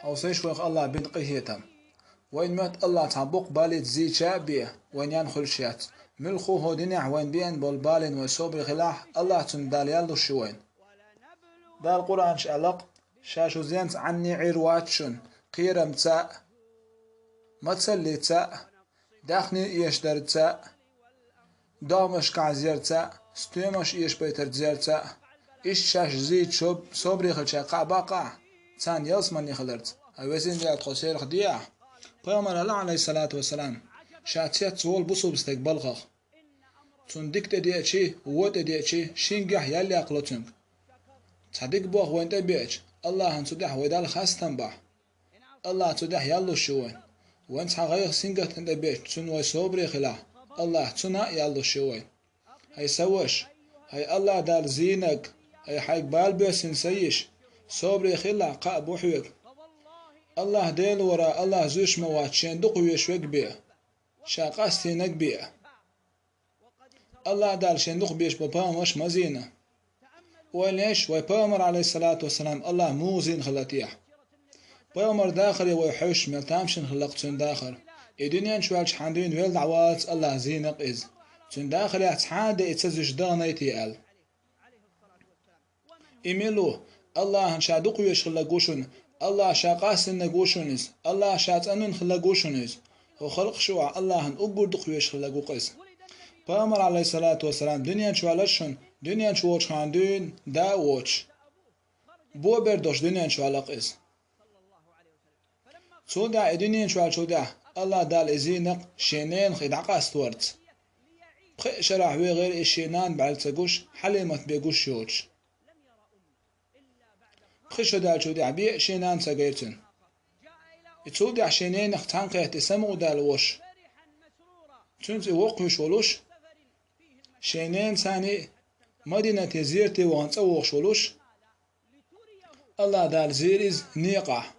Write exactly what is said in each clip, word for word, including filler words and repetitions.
Хьовсийша вайх АллахӀа бина къинхетам. Вайна моьтту АллахӀа цхьа боккха балийца зийча а бе, вайна ян хуьлуш яц. Муьлхха а хӀокху динехь вайна беана болу балина вай собаре хилахь, АллахӀа цунна Дала ял луш ю вайна. Дала Къуръан чу аьлла-кх: «Ша шун зенца Ӏаьнний Ӏийр вац шуна, кхерамца а, мацаллица а, даьхни эшдарца а, догӀмашкахь зерца а, стоьмаш эшабайтарца зерца а». Иштта шаьш зийча собаре хилча кхаъ баккха ахь, царна ялсамане хиларца. Хьан везан Дела, тхо церах де ахь. Пайхамар аьлла, Ӏалайхиссалату вассалам, ша цецволу бусалба стеган балхах. Цунна дика тӀедеачий, вон тӀедеачий, шинггехь ял яккхало цуьнга. Цхьа дика бохь вайна тӀе а беача, АллахӀана цу тӀехь вай Далла хастам бахь. АллахӀа цу тӀехь ял луш ю вайна. Вайна цхьа гӀайгӀа, сингаттам тӀе беача, цунна вай собаре хилахь, АллахӀа цунна а ял луш ю вайна. ХӀай сан ваша, хӀай АллахӀа Дала зийнарг, хӀай хьайга бала боьссина сан йиша, собаре хилалахь, кхаъ бу хьоьга. АллахӀ Дела вара, АллахӀ зуьйш ма вац шен дукхавезаш верг бен, ша къастийнарг бен. АллахӀа Дала шен дукхабезаш болу пайхамарш ма зийна. Ойла еш, вай пайхамар, Ӏалайхиссалату вассалам, АллахӀа муха зийна хилла техьа? Пайхамар дахаре вай хьоьжуш мел тамашийна хилла-кх цуьнан дахар. И дуьнен чу ваьлча хьан дуьйна велла дӀаваллалц АллахӀа зийна-кх иза. Цуьнан дахарехь цхьа а де и ца зуьйш даханай те аьлла. И мила ву? АллахӀана ша дукхавезаш хилларг ву шуна, АллахӀа ша къастийнарг ву шуна иза, АллахӀа ша цӀанвина хилларг ву шуна иза. ХӀокху халкъаш юкъахь АллахӀана уггар дукхавезаш хилларг ву-кх иза. Пайхамар, Ӏалайхиссалату вассалам, дуьнен чу валар шуна, дуьнен чу волчу хьан дуьйна да а воцуш, бо бер долуш дуьнен чу ваьлла-кх иза. Цул тӀаьхьа и дуьнен чу ваьллачул тӀаьхьа АллахӀа Дала и зийнарг шен ненах и дӀакъастарца. Пхи а шарахь вехира и шен нана бӀаьрг ца гуш, Хьалимат бен гуш йоцуш. Пхи шо даьллачул тӀаьхьа бен а шен нана ца гайра цуьнан. И цул тӀаьхьа шен ненах цхьаьнакхетта и самукъадаьлла волуш, цуьнца и воккхавеш волуш, шен ненаца а, Мадинате зерате вахана цӀа вогӀуш волуш, АллахӀа Дала зийра иза некъахь.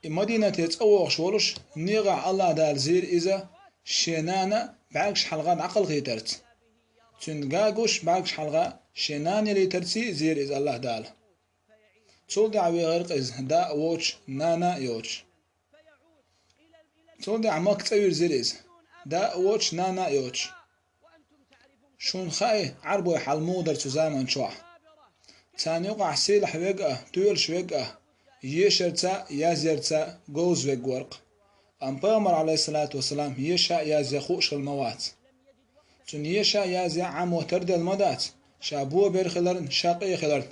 И Мадинате цӀа вогӀуш волуш, некъахь АллахӀа Дала зийра иза шен нана бӀаьргаш хьалха дӀакхалхийтарца. Цуьнан га гуш бӀаьргаш хьалха шен нана ялийтарций зийра иза АллахӀа Дала. Цул тӀаьхьа вехира-кх иза, да а воцуш, нана а йоцуш. Цул тӀаьхьа Макка цӀа вирзира иза, да а воцуш, нана а йоцуш. Шуна хаьа, Ӏарбойн хьал муха дара цу заман чохь. Царна юкъахь сийлахь верг а, тоьлуш верг а, ешарца а, язъярца а говза верг вара-кх. Амма пайхамар, Ӏалайхиссалату вассалам, еша а, язъя а хууш хилла ма вац. Цуьнан еша а, язъя а Ӏамо тарделла ма дац, ша бо бер хиларна, ша къе хиларна.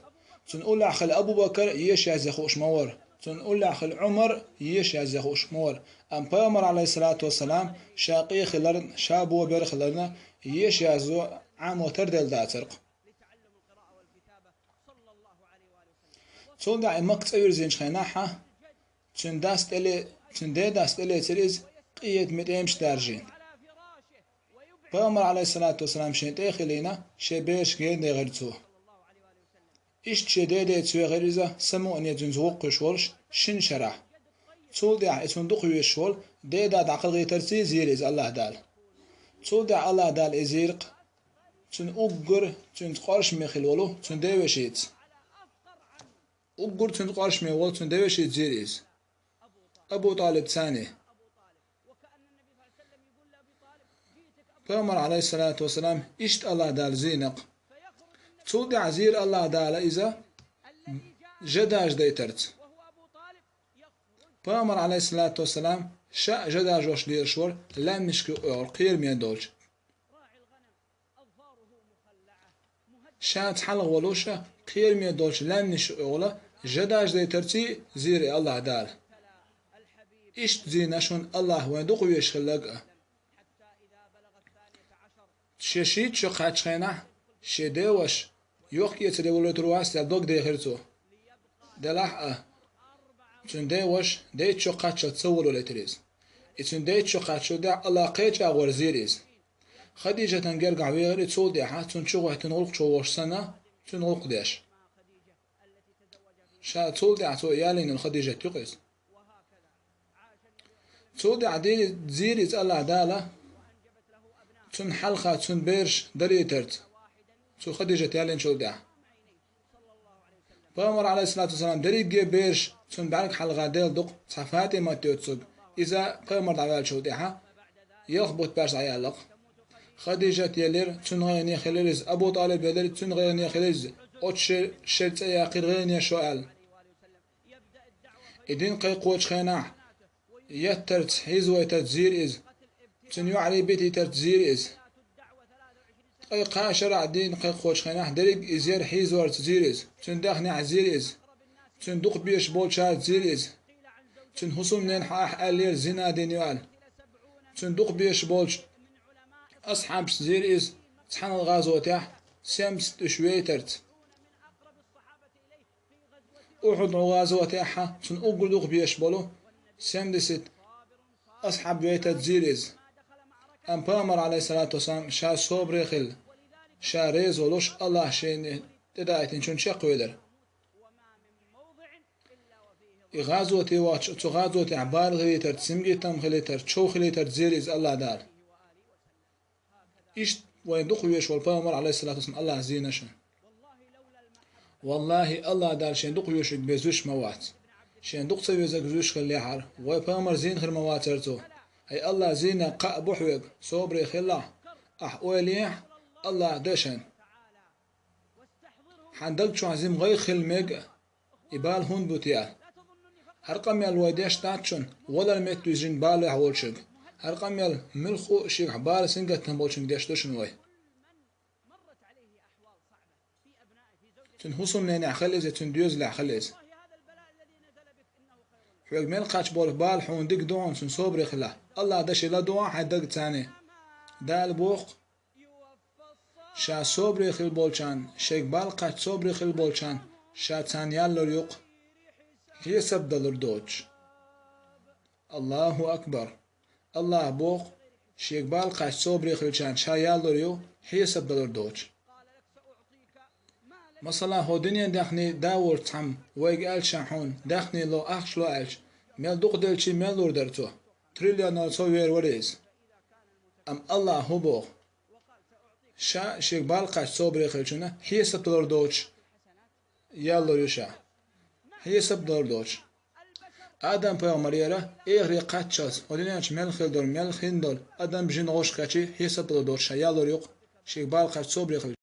Цуьнан уллехь хилла Абу-Бакар еша, язъя хууш ма вара. Цуьнан уллехь хилла Ӏумар еша, язъя хууш ма вара. Амма пайхамар, Ӏалайхиссалату вассалам, ша къе хиларна, ша бо бер хиларна, еша, язъя Ӏамо тарделла дацара-кх. Цул тӀаьхьа и Макка цӀа вирзинчу хенахь, цуьнан дас тӀе ле-, цуьнан ден дас тӀелецира иза, къинхетаме тӀемаш даржийна. Пайхамар, Ӏалайхиссалату вассалам, шен тӀе а хилийна, шен бераш генадехира цо. Иштта шен ден деца вехира иза, самукъане цуьнца воккхавеш волуш, шина шарахь. Цул тӀаьхьа и цунна дукхавезаш волу ден да дӀакхалхийтарций зийра иза АллахӀа Дала. Цул тӀаьхьа АллахӀа Дала и зийра-кх цуьнан уггар цуьнца къоршаме хилла волу цуьнан девешица. Уггар цуьнца къоршаме волу цуьнан девешица зийра иза. Абу ТӀалиб царний. Пайхамар, Ӏалайхиссалату вассалам, иштта АллахӀа Дала зийна-кх. Цул тӀаьхьа зийра АллахӀа Дала иза жа даржадайтарца. Пайхамар, Ӏалайхиссалату вассалам, ша а жа даржош лелаш вара, лаьмнашка юкъа йогӀура, кхераме долчу. Шаьца хьалха волуш а, кхераме долчу лаьмнашка юкъа йогӀуш а, жа даржадайтарций зийра и АллахӀа Дала. Иштта зийна шуна АллахӀа вайн дукхавезаш хилларг а. Шен шийтта шо кхаьччу хенахь, шен деваша, йохк-эцаре волуьйтур вац аьлла, дог дехира цо. Делахь а, цуьнан деваша дейтта шо кхаччалц ца волавелийтира иза. И цуьнан дейтта шо кхаччалц АллахӀа кхечу агӀор зийра иза. Хадижатан гергахь вехира и цул тӀаьхьа, цунна чу хӀоьттина гӀуллакхаш вогӀуш санна, цуьнан гӀуллакх деш. Ша цул тӀаьхьа цо ялийна йолу Хадижат ю-кх иза. Цул тӀаьхьа дийр-, зийра иза АллахӀа Дала, цунна хьалха цуьнан бераш далийтарца, цо Хадижат ялийначул тӀаьхьа. Пайхамар, алейхиссалату вассалам, дерриге бераш цунна бӀарга хьалха делла дукха, цхьа ПатӀимат йоцург. Иза пайхамар дӀаваьллачул тӀехьа ялх бутт баьрса дӀаяьлла-кх. Хадижат елира, цуьнан гӀайгӀане хилира иза, Абу ТӀалиб елира, цуьнан гӀайгӀане хилира иза. Оцу шер, шер цӀе яьккхира гӀайгӀане шо аьлла. И дин кхайкхочу хенахь, еттарца, хьийзавайтарца зийра иза. Цуьнан йоӀарий битийтарца зийра иза. Ткъе кхаа шарахь дин кхайкхочу хенахь, дерриг иза яра хьийзорца зийра иза. Цуьнан даьхнехь зийра иза. Цуьнан дукхабезаш болчарца зийра иза. Цуьнан хӀусамненахь ахь аьллера зина дина ю аьлла. Цуьнан дукхабезаш болчу асхьабашца зийра иза цхьана гӀазотехь, семьдесят уьш вейтарца. Ухьуд гӀазотехь цунна уггар дукхабезаш болу семьдесят асхьаб вейтарца зийра иза. Амма пайхамар, алейхиссалату вассалам, ша собаре хилла, ша реза волуш, Аллах шена тӀедаийтинчунна чекхвелира. И гӀазоте вахча, цу гӀазотехь бала хилийтарца, сингаттам хилийтарца, чов хилийтарца зийра иза Аллах Дала. Иштта вайн дукхавезаш волу пайхамар, алейхиссалату вассалам, Аллах зийна шуна. Валлахи, Аллах Дала шен дукхавезарг беза вуьсуш ма вац. Шен дукха ца везарг вуьсуш хиллехьара, вай пайхамар зийна хир ма вацара цо. Хьайн Аллах зийнарг кхаъ бу хьоьга, собаре хилалахь, ахь ойла ехьа Аллах дашан. Хьан даг чохь жима гӀайгӀа хила мега, и бала хӀунда бу те аьлла. ХӀара къамел вай деш дац шуна, валар метта вижина балехь волчуьнга. ХӀара къамел муьлхха а шегахь бала, сингаттам болчуьнга деш ду шуна вай. Цуьнан хӀусамненехь хила иза, цуьнан доьзалехь хила иза. Хьоьга мел кхаьчна болу бала хьуна дика ду хьуна, цунна собаре хила. Аллах дашийла ду хьайн дагца. Дала боху, ша собаре хила болчарна, шайга бала кхаьчча собаре хила болчарна, ша царна ял лур ю-кх, хьесап далур доцуш. Аллаху акбар! Аллах боху, шега бала кхаьчча собаре хилчарна ша ял лур ю, хьесап далур доцуш. Масала, хӀо дуьненан даьхни да волчу цхьамма вайга аьлча, ша хьуна даьхни ло, ахча ло аьлча, мел дукха делчий мел лур дара цо? Триллионал сов вер вара иза. Амма Аллах хӀун боху? Ша шега бала кхаьчча собаре хилчунна хьесап далур доцуш ял лур ю ша. Хьесап далур доцуш. Адам-пайхамарера эхаре кхаччалц, хӀо дуьнен чу мел хила долу, мел хин долу адам, жин, гӀошкхечий хьесап далур доцуш ша ял лур ю-кх, шега бала кхаьчча собаре хилча.